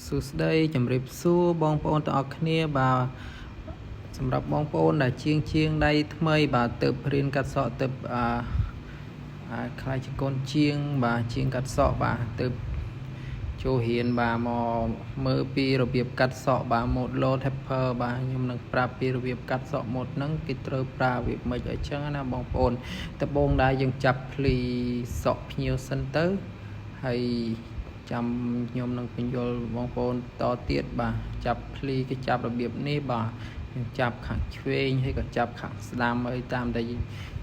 សួស្តីជំរាបសួរបងប្អូនទាំងអស់គ្នាបាទសម្រាប់បងប្អូនដែលជាងជាងដៃថ្មីបាទទៅរៀនកាត់សក់ទៅអាអាខ្លាយជាកូនជាងបាទជាងកាត់សក់បាទទៅចូលរៀនបាទមកមើលពីរបៀបកាត់សក់បាទម៉ូត low taper បាទខ្ញុំនឹងប្រាប់ពីរបៀបកាត់សក់ម៉ូតហ្នឹងគេត្រូវប្រើរបៀបម៉េចអញ្ចឹងណាបងប្អូនដំបូងដែរយើងចាប់ភ្លីសក់ភ្ញៀវសិនទៅហើយចាំខ្ញុំនឹងបញ្យល់បងប្អូនបន្តទៀតបាទចាប់ភ្លីគេចាប់របៀបនេះបាទយើងចាប់ខាងឆ្វេងហើយក៏ចាប់ខាងស្ដាំអីតាមតែ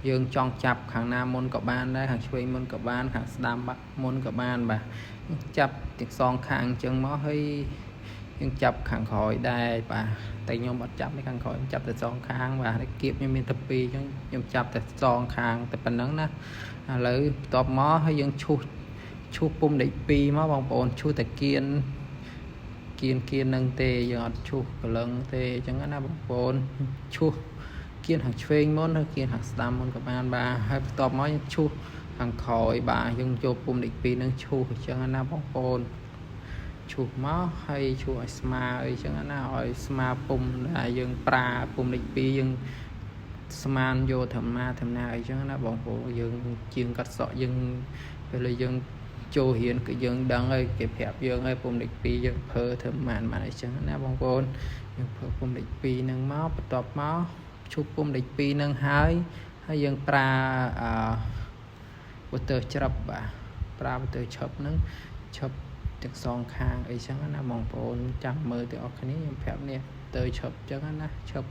យើងចង់ចាប់ខាងណាមុនក៏បានដែរខាងឆ្វេងមុនក៏បានខាងស្ដាំមុនក៏បានបាទចាប់ទាំងសងខាងអញ្ចឹងមកហើយយើងចាប់ខាងក្រោយដែរបាទតែខ្ញុំអត់ចាប់ទេខាងក្រោយខ្ញុំចាប់តែសងខាងបាទហើយគៀបខ្ញុំមានតែពីរអញ្ចឹងខ្ញុំចាប់តែសងខាងតែប៉ុណ្្នឹងណាឥឡូវបន្ទាប់មកហើយយើងឈូសឈូសពុំលេខ2មកបងប្អូនឈូសតែគៀនគៀនគៀននឹងទេយើងអត់ឈូសកលឹងទេអញ្ចឹងណាបងប្អូនឈូសគៀនខាងឆ្វេងមុនហើយគៀនខាងស្ដាំមុនក៏បានបាទហើយបន្ទាប់មកយើងឈូសខាងក្រោយបាទយើងយកពុំលេខ2នឹងឈូសអញ្ចឹងណាបងប្អូនឈូសមកហើយឈូសឲ្យស្មើអីចឹងណាឲ្យស្មើពុំដែលយើងប្រើពុំលេខ2យើងស្មានយកធម្មតាធម្មតាអីចឹងណាបងប្អូនយើងជាងកាត់សក់យើងពេលយើងចូលរៀនគឺយើងដឹងហើយគេប្រាប់យើងហើយពុំលេខ2យើងប្រើធ្វើម៉ានម៉ានអីចឹងណាបងប្អូនយើងប្រើពុំលេខ2ហ្នឹងមកបន្ទាប់មកឈប់ពុំលេខ2ហ្នឹងហើយហើយយើងប្រើអឺប៊ូទ័រច្រឹបបាទប្រើប៊ូទ័រឈប់ហ្នឹងឈប់ទាំងសងខាងអីចឹងណាបងប្អូនចាំមើលទាំងអស់គ្នាខ្ញុំប្រាប់នេះទៅឈប់ចឹងណាឈប់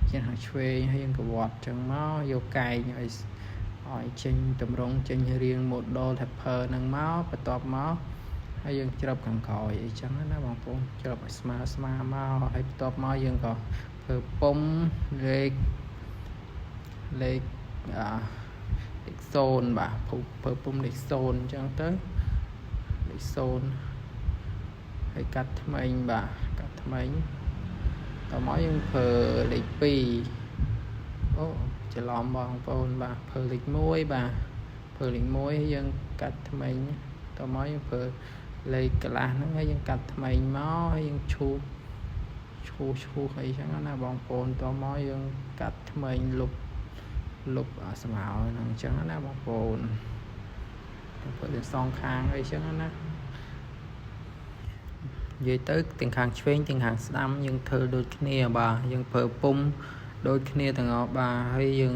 ជាខាងឆ្វេងហើយយើងកវត្តចឹងមកយកកែងឲ្យឲ្យចេញតម្រង់ចេញរៀង model taper ហ្នឹងមកបន្ទាប់មកហើយយើងច្រឹបខាងក្រោយអីចឹងណាបងប្អូនច្រឹបឲ្យស្មើស្មើមកហើយបន្ទាប់មកយើងក៏ធ្វើពុំលេខលេខអាលេខ0បាទធ្វើពុំលេខ0អញ្ចឹងទៅលេខ0ហើយកាត់ថ្មិញបាទកាត់ថ្មិញតមកយើងធ្វើលេខ2អូច្រឡំបងប្អូនបាទធ្វើលេខ1បាទធ្វើលេខ1ហើយយើងកាត់ថ្មិញតមកយើងធ្វើលេខកន្លះហ្នឹងហើយយើងកាត់ថ្មិញមកហើយយើងឈូសឈូសឈូសអីចឹងណាបងប្អូនតមកយើងកាត់ថ្មិញលុបលុបអាស្មៅហ្នឹងអញ្ចឹងណាបងប្អូនធ្វើទាំងសងខាងអីចឹងណានិយាយទៅទាំងខាងឆ្វេងទាំងខាងស្ដាំយើងធ្វើដូចគ្នាបាទយើងប្រើពុំដូចគ្នាទាំងអស់បាទហើយយើង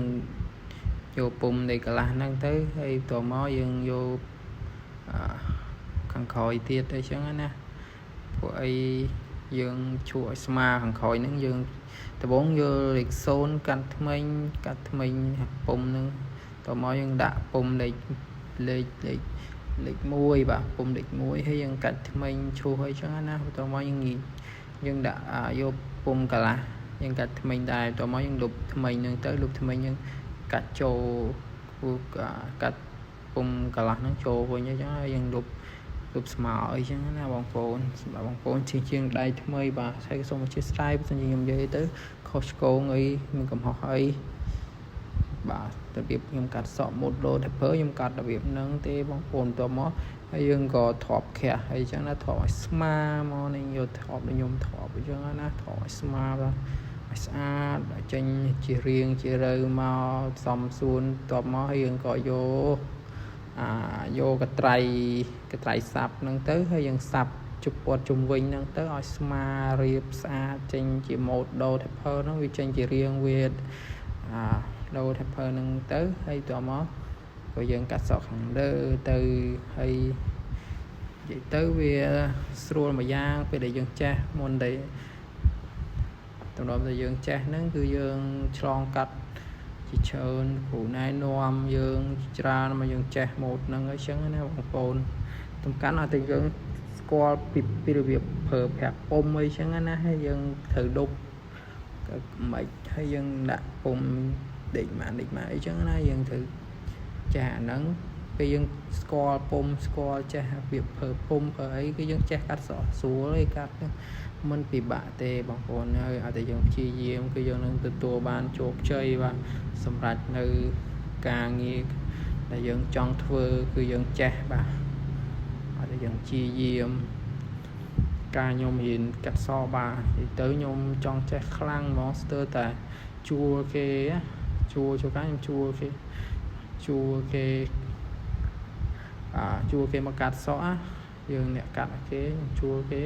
យកពុំនៃកន្លះហ្នឹងទៅហើយតមកយើងយកខាងក្រោយទៀតអីចឹងណាពួកអីយើងឈួរឲ្យស្មើខាងក្រោយហ្នឹងយើងដំបូងយកលេខ0កាត់ថ្មិញកាត់ថ្មិញពុំហ្នឹងតមកយើងដាក់ពុំលេខលេខលេខលេខ1បាទពុំលេខ1ហើយយើងកាត់ថ្មិញឈូសអីចឹងណាបន្ទាប់មកយើងយើងដាក់យកពុំកន្លះយើងកាត់ថ្មិញដែរបន្ទាប់មកយើងលុបថ្មិញហ្នឹងទៅលុបថ្មិញយើងកាត់ចូលកាត់ពុំកន្លះហ្នឹងចូលវិញអញ្ចឹងហើយយើងលុបលុបស្មៅអីចឹងណាបងប្អូនសម្រាប់បងប្អូនជាងជាងដៃថ្មីបាទហើយសូមអធិស្ឋានបើសិនជាខ្ញុំនិយាយទៅខុសឆ្គងអីមានកំហុសអីបាទរបៀបខ្ញុំកាត់សក់ model taper ខ្ញុំកាត់របៀបហ្នឹងទេបងប្អូនតមកហើយយើងក៏ទ្រាប់ខះអីចឹងណាទ្រាប់ឲ្យស្មាមកនេះយកទ្រាប់ដូចខ្ញុំទ្រាប់អញ្ចឹងណាទ្រាប់ឲ្យស្មាបាទឲ្យស្អាតឲ្យចេញជារៀងជារូវមកសំសួនតបមកហើយយើងក៏យកអាយកកត្រៃកត្រៃសាប់ហ្នឹងទៅហើយយើងសាប់ជព័ទ្ធជុំវិញហ្នឹងទៅឲ្យស្មារៀបស្អាតចេញជា model taper ហ្នឹងវាចេញជារៀងវាអា low taper ហ្នឹងទៅហើយតមកក៏យើងកាត់សក់ខាងលើទៅហើយនិយាយទៅវាស្រួលមួយយ៉ាងពេលដែលយើងចេះមុនដែលតម្រាំតែយើងចេះហ្នឹងគឺយើងឆ្លងកាត់ជាច្រើនគ្រូណែនាំយើងច្រើនមកយើងចេះម៉ូតហ្នឹងអីចឹងណាបងប្អូនសំខាន់ឲ្យតែយើងស្គាល់ពីពីរបៀបប្រើប្រាស់ពុំអីចឹងណាហើយយើងត្រូវដប់មិនហើយយើងដាក់ពុំដេកម៉ានដេកម៉ាអីចឹងណាយើងត្រូវចេះអាហ្នឹងពេលយើងស្គាល់ពុំស្គាល់ចេះរបៀបប្រើពុំប្រើអីគឺយើងចេះកាត់សក់ស្រួលឯកាត់មិនពិបាកទេបងប្អូនហើយឲ្យតែយើងព្យាយាមគឺយើងនឹងទទួលបានជោគជ័យបាទសម្រាប់នៅការងារដែលយើងចង់ធ្វើគឺយើងចេះបាទឲ្យតែយើងព្យាយាម ការខ្ញុំរៀនកាត់សក់បាទនិយាយទៅខ្ញុំចង់ចេះខ្លាំងហ្មងស្ទើរតែជួលគេជួលជួលកាខ្ញុំជួលគេជួលគេអាជួលគេមកកាត់សក់ណាយើងអ្នកកាត់ឲ្យគេខ្ញុំជួលគេ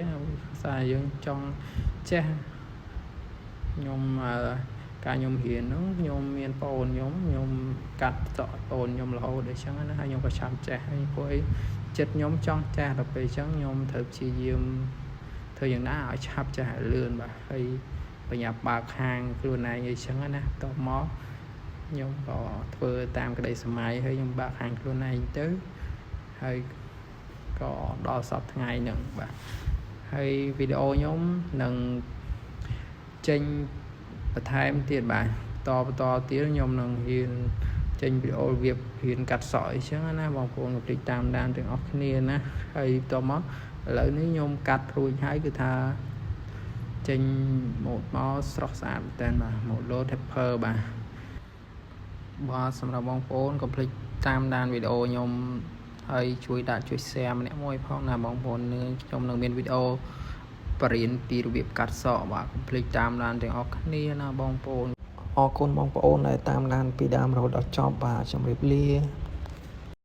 ស្អាយើងចង់ចេះខ្ញុំអឺកាលខ្ញុំរៀនហ្នឹងខ្ញុំមានប្អូនខ្ញុំខ្ញុំកាត់សក់ប្អូនខ្ញុំរហូតអីចឹងណាហើយខ្ញុំក៏ឆាប់ចេះហើយព្រោះអីចិត្តខ្ញុំចង់ចេះដល់ពេលអញ្ចឹងខ្ញុំត្រូវព្យាយាមធ្វើយ៉ាងណាឲ្យឆាប់ចេះឲ្យលឿនបាទហើយបញ្ញាប់បើកហាងខ្លួនឯងអីចឹងណាតមកខ្ញុំក៏ធ្វើតាមក្តីសម័យហើយខ្ញុំបើកហាងខ្លួនឯងទៅហើយក៏ដល់សប្តាហ៍ថ្ងៃហ្នឹងបាទហើយវីដេអូខ្ញុំនឹងចេញបន្ថែមទៀតបាទបន្តបន្តទៀតខ្ញុំនឹងរៀនចេញវីដេអូរបៀបរៀនកាត់សក់អីចឹងណាបងប្អូនកុំភ្លេចតាមដានទាំងអស់គ្នាណាហើយបន្តមកឥឡូវនេះខ្ញុំកាត់រួចហើយគឺថាចេញម៉ូតមកស្រស់ស្អាតមែនតើបាទម៉ូត low taper បាទបាទសម្រាប់បងប្អូនកុំភ្លេចតាមដានវីដេអូខ្ញុំហើយជួយដាក់ជួយ share ម្នាក់មួយផងណាបងប្អូននឹងខ្ញុំនឹងមានវីដេអូបរៀនពីរបៀបកាត់សក់បាទកុំភ្លេចតាមដានទាំងអស់គ្នាណាបងប្អូនអរគុណបងប្អូនដែលតាមដានពីដើមរហូតដល់ចប់បាទជម្រាបលា។